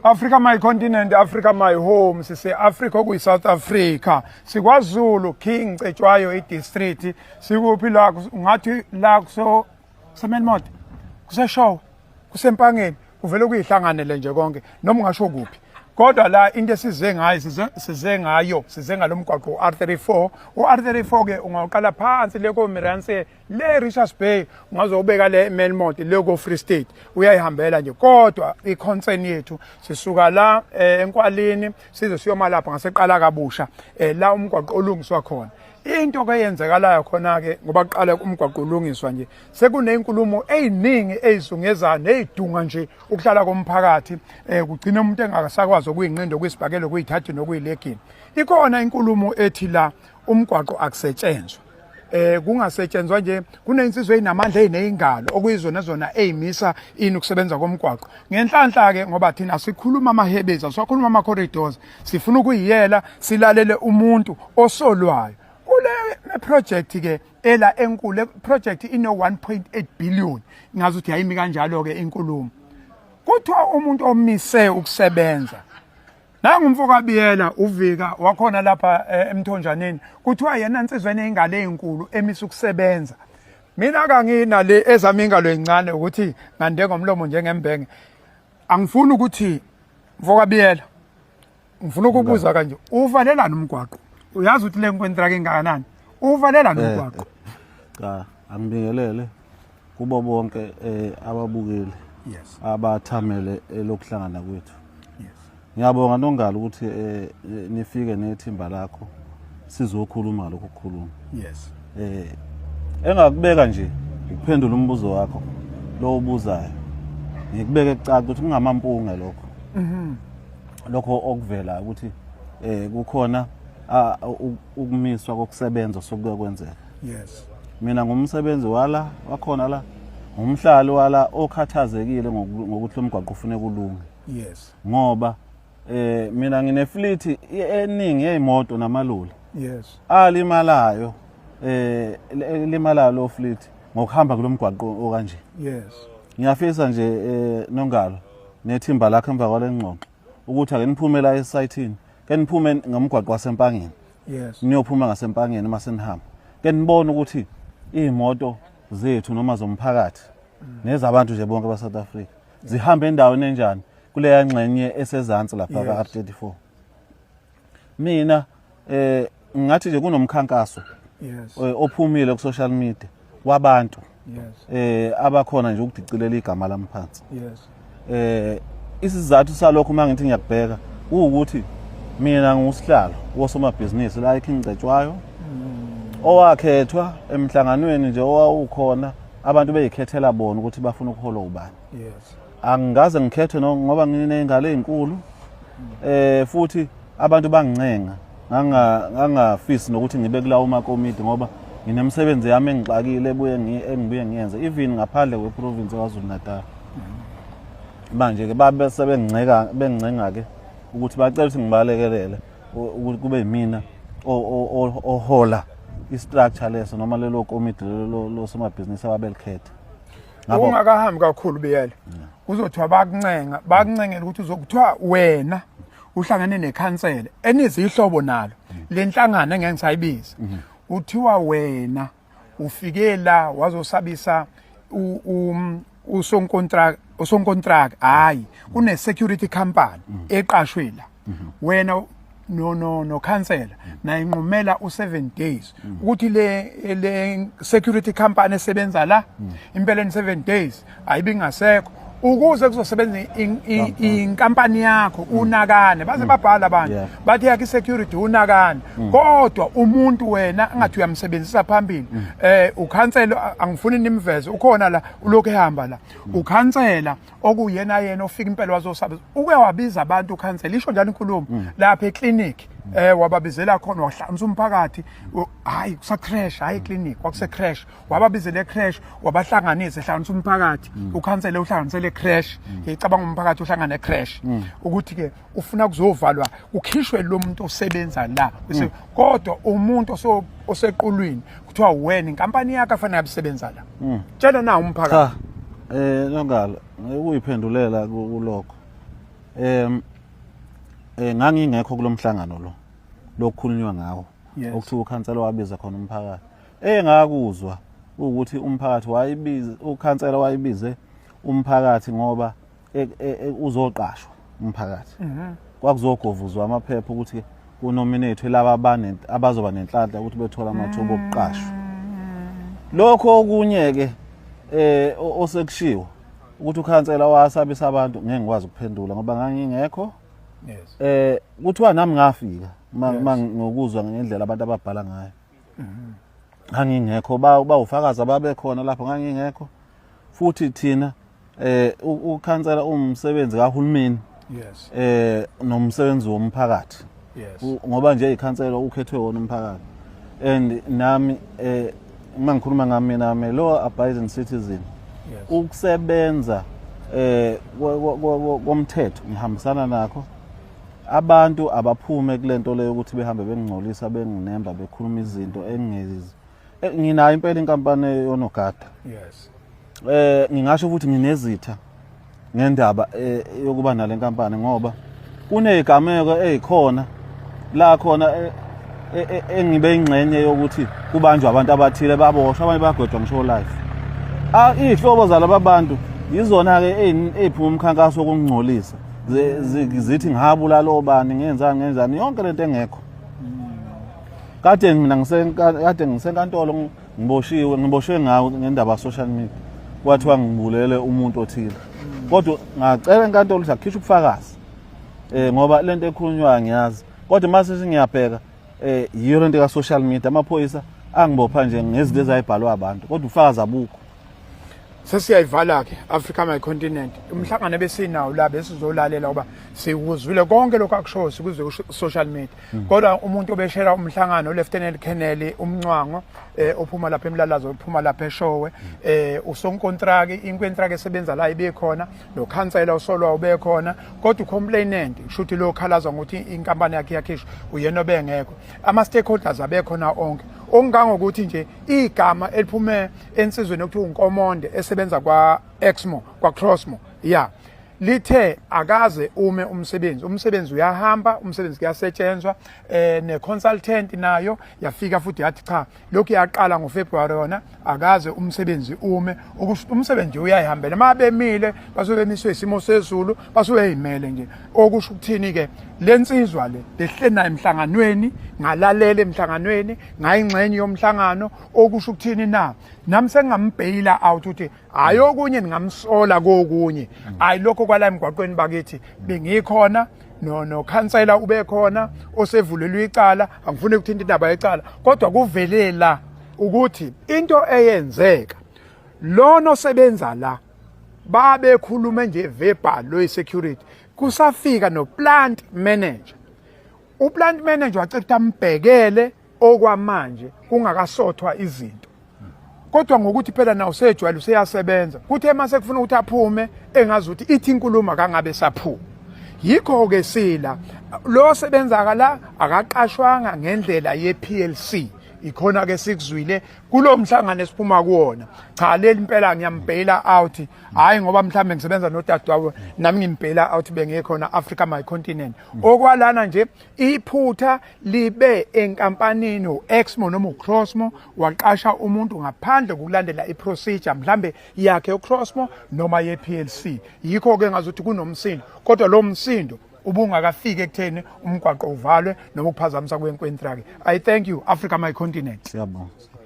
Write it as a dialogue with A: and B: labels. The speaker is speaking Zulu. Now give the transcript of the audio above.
A: Africa my continent, Africa my home. Sise Africa okuyi South Africa. SikwaZulu King Cetshwayo idistrict. Sikuphi la ungathi la kuso Semenmod. Kuseshowe. Kusempangeni. Kuvele kuyihlanganele nje konke noma ungasho kuphi. Kodwa la into esize ngayo size ngayo size ngalomgwaqo u-R34. U-R34 ke ungawuqala phansi le ko Miranse le Richards Bay ungazobeka le Melmont le ko Free State uyayihambela nje kodwa i-concern yethu sisuka la eh, enkwalini size siyoma lapha ngaseqala kabusha eh, la umgwaqo olungiswa khona into ke yenzekalayo khona ke ngoba kuqala umgwaqo ulungiswa nje sekunezinkulumo eziningi ezizungezayo nezidunga nje ukuhlala komphakathi eh kugcina umuntu engasakwazi ukuyinqinda kuyisibhakelo kuyithathe nokuyilegini ikhona inkulumo ethi la umgwaqo akusetshenzwa eh kungasetshenzwa nje kunensizwe ezinamandla ezineyingalo okuyizona zona ezimisa ini ukusebenza komgwaqo ngenhlanhla ke ngoba thina sikhuluma amahebezi asiwakhuluma ama corridors sifuna ukuyiyela silalele umuntu osolwayo kule project ke ela enkulu project ino 1.8 billion ngazi ukuthi yayimi kanjalo ke inkulumo kuthiwa umuntu omise ukusebenza Nangu umfo kaBiyela uvika wakhona lapha eh, emthonjaneni kuthiwa yena insizwa eneyingalo ezinkulu emisa ukusebenza. Mina kangina le ezami ingalo encane ukuthi ngande ngomlomo njengembenge. Angifuni ukuthi mfo kaBiyela ngifuna ukubuza kanje uvalelani umgwaqo? Uyazi ukuthi le nkontraka ingakanani? Uvalelani eh, umgwaqo?
B: Cha, angibingelele kubo bonke eh, ababukeli
A: Yes.
B: abathamele elokuhlangana kwethu.
A: Yes.
B: Ngiyabonga Nongalo ukuthi eh, nifike nethimba lakho sizokhuluma ngalokho kukhuluma.
A: Yes.
B: Eh engakubeka nje ukuphendula umbuzo wakho lo ubuzayo. Ngikubeke kucaca ukuthi kungamampunge lokho.
A: Mhm.
B: Lokho okuvela ukuthi eh kukhona ukumiswa kokusebenza sokuke kwenzeka.
A: Yes.
B: Mina ngumsebenzi wala wakhona la ngumhlali wala okhathazekile ngokuthi lo mgwaqo ufuneka ulunge.
A: Yes.
B: Ngoba eh mina ngine fleet eningi yezimoto namaloli.
A: Yes.
B: Alimalayo eh limalayo lo fleet ngokuhamba kulomgwaqo okanje.
A: Yes.
B: Ngiyafisa nje eh Nongalo nethimba lakho emva kwalengxoxo ukuthi ake niphume la esayithini ke niphume ngomgwaqo waseMpangeni.
A: Yes.
B: Niyophuma ngaseMpangeni uma senihamba. Ke nibone ukuthi izimoto zethu noma zomphakathi nezabantu nje bonke ba South Africa zihamba endaweni enjani kuleya ngxenye esezansi lapha ka R34 mina eh ngathi nje kunomkhankaso
A: yes
B: eh, ophumile ku social media wabantu
A: yes
B: eh abakhona nje ukudicilela igama lami phansi
A: yes
B: eh isizathu salokho uma ngithi ngiyakubheka ukuthi mina ngusihlalo wosomabhizinisi la eKing Cetshwayo owakhethwa emhlanganweni nje owawukhona abantu beyikhethela bona ukuthi bafuna ukuholwa ubani
A: yes
B: angikaze ngikhethwe ngoba nginey'ngalo ey'nkulu eh futhi abantu bangincenga ngangafisi nokuthi ngibe kulawo makomidi ngoba nginemisebenzi yami engixakile ebuye engibuye ngiyenze even ngaphandle kweprovince yaKwaZulu Natal manje ke babe sebenginceka bengincenga ke ukuthi bacela ukuthi ngibalekelele ukuthi kube yimina ohola i-structure leso noma lelo komidi lelo losomabhizinisi ababelikhetha.
A: Ungakahambi kakhulu Biyela. Kuzothiwa bakuncenga, bakuncengela ukuthi uzokuthiwa wena uhlangene nekhansela enizihlobo nalo lenhlangano engeke ngisayibiza. Uthiwa wena ufike la wazosabisa usonkontraka usonkontraka hayi kune security company eqashwe la wena no no no khansela nayinqumela u7 days ukuthi le le security company esebenza la impeleni 7 days ayibi ngasekho ukuze kuzosebenza inkampani yakho unakane baze babhala abantu bathi yakhe security unakane kodwa umuntu wena angathi uyamsebenzisa phambili eh ukhansela angifuni nimveze ukhona la ulokhu ehamba la ukhansela okuyena yena ofika impela wazosaba uke wabiza abantu ukhansela isho njalo inkulumo lapha eclinic eh wababizela khona wahlanganisa umphakathi hayi kusa crash hayi clinic kwakuse crash wababizela ecrash wabahlanganisa ehlanganisa umphakathi ukhansela uhlanganisele crash ngicabanga umphakathi uhlangane ecrash ukuthi ke ufuna kuzovalwa kukhishwe lo muntu osebenza la kodwa umuntu osequlwini kuthiwa wena inkampani yakho afanele abisebenza la tshela na umphakathi
B: cha eh Nongalo ngikuyiphendulela kulokho. Em eh ngangingekho kulomhlangano lo lokukhulunywa ngawo okuthiwa ukhansela wabiza khona umphakathi. Engakuzwa ukuthi umphakathi wayibiza ukhansela wayibize umphakathi ngoba e, e, e, uzoqashwa umphakathi. Mhm. Kwakuzogovuzwa amaphepha ukuthi kunominate laba abane abazoba nenhlanhla ukuthi bethole amathuba okuqashwa. Lokho okunye ke eh osekushiwo ukuthi ukhansela wasabisa abantu ngeke ngikwazi ukuphendula ngoba ngangingekho
A: yes
B: eh kuthiwa nami ngafika mangokuzwa ngendlela abantu ababhala ngayo mhm. ngangingekho bawufakazi ababekhona lapho ngangingekho futhi thina eh ukhansela umsebenzi kahulumeni
A: yes
B: eh nomsebenzi womphakathi
A: yes
B: ngoba nje ikhansela ukhethwe wona umphakathi and nami eh uma ngikhuluma ngami mina I'm a law abiding citizen ukusebenza eh komthetho ngihambisana nakho abantu abaphume kulento leyo ukuthi behambe bengingcolisa benginemba bekhuluma izinto engingezi eh, nginayo impela inkampani yonogada
A: yes
B: eh ngingasho ukuthi nginezitha ngendaba eh, yokuba nale nkampani ngoba kunezigameko ezikhona la khona eh, eh, engibe ingxenye yokuthi kubanjwa abantu abathile baboshwa abanye bagwetshwa ngisho life ah izihlobo zalaba bantu yizona ke eziphuma umkhankaso wokungcolisa zithi ngihabulala obani ngenzani ngenzani yonke lento engekho kade mina ngisenkade ngisenkantolo ngiboshiwe ngiboshwe ngawo ngendaba social media kwathiwa ngibulele umuntu othile kodwa ngacela enkantolo ukuthi akhishwe ubufakazi eh ngoba lento ekhulunywayo ngiyazi kodwa mase sengiyabheka eh yiyo lento ka social media amaphoyisa angibopha nje ngezinto ezayibhalwa abantu kodwa ubufakazi abukho
A: Sesiyayivala-ke Africa My Continent umhlangano ebesinawo la besizolalela ngoba sikuzwile konke lokhu akushoyo sikuzwe ku-social media hmm. kodwa umuntu obeshela umhlangano uLieutenant Colonel uMncwango eh ophuma lapha eMlalazo ophuma lapha eShowe eh usonkontraki inkontraki esebenza la ibekhona nokhansela usolwa ubekhona kodwa ucomplainant kusho ukuthi lo khalaza ngokuthi inkampani yakhe yakhishwa uyena obengekho ama stakeholders abekhona onke okungangokuthi nje igama eliphume ensizweni okuthiwa uNkomonde esebenza kwa Exmo kwa Crossmo ya lithe akaze ume umsebenzi umsebenzi uyahamba umsebenzi kuyasetshenzwa eh ne consultant nayo yafika futhi yathi cha lokhu yaqala ngoFebruary yona akaze umsebenzi ume ukusho umsebenzi uyayihambela mabemile basuke bemiswe isimo sezulu basuke beyimele nje okusho ukuthini ke lensizwa le behleli nayo emhlanganweni ngalalela emhlanganweni ngayingxenye yomhlangano okusho ukuthini na nami sengingambheyila out ukuthi hayi okunye ningamsola kokunye hayi lokho kwala emgwaqweni bakithi bengikhona no nokhansela ubekhona osevulelwe icala angifuni ukuthinta indaba yecala kodwa kuvelela ukuthi into eyenzeka lona osebenza la babekhulume nje verbal lo security kusafika no plant manager uplant manager wacela ukuthi ambhekele okwamanje kungakasothwa izinto kodwa ngokuthi phela nawo sejwayele useyasebenza kuthe uma sekufuna ukuthi aphume engazi ukuthi ithi inkulumo akangabe saphuma yikho-ke sila lo osebenza la akaqashwanga ngendlela ye-PLC ikhona ke sikuzwile kulo mhlangano esiphuma kuwona cha leli impela ngiyambhela out hayi ngoba mhlambe ngisebenza nodadewabo nami ngimbhela out bengikhona Africa my continent okwalana nje Iphutha libe enkampanini u-Exmo noma uCrossmo waqasha umuntu ngaphandle kokulandela iprocedure mhlambe yakhe uCrossmo noma ye-PLC. Yikho-ke ngazuthi kunomsindo kodwa lo msindo ubungakafiki ekutheni umgwaqo uvalwe noma ukuphazamisa kwenkwentraki. I thank you Africa my continent.
B: Siyabonga.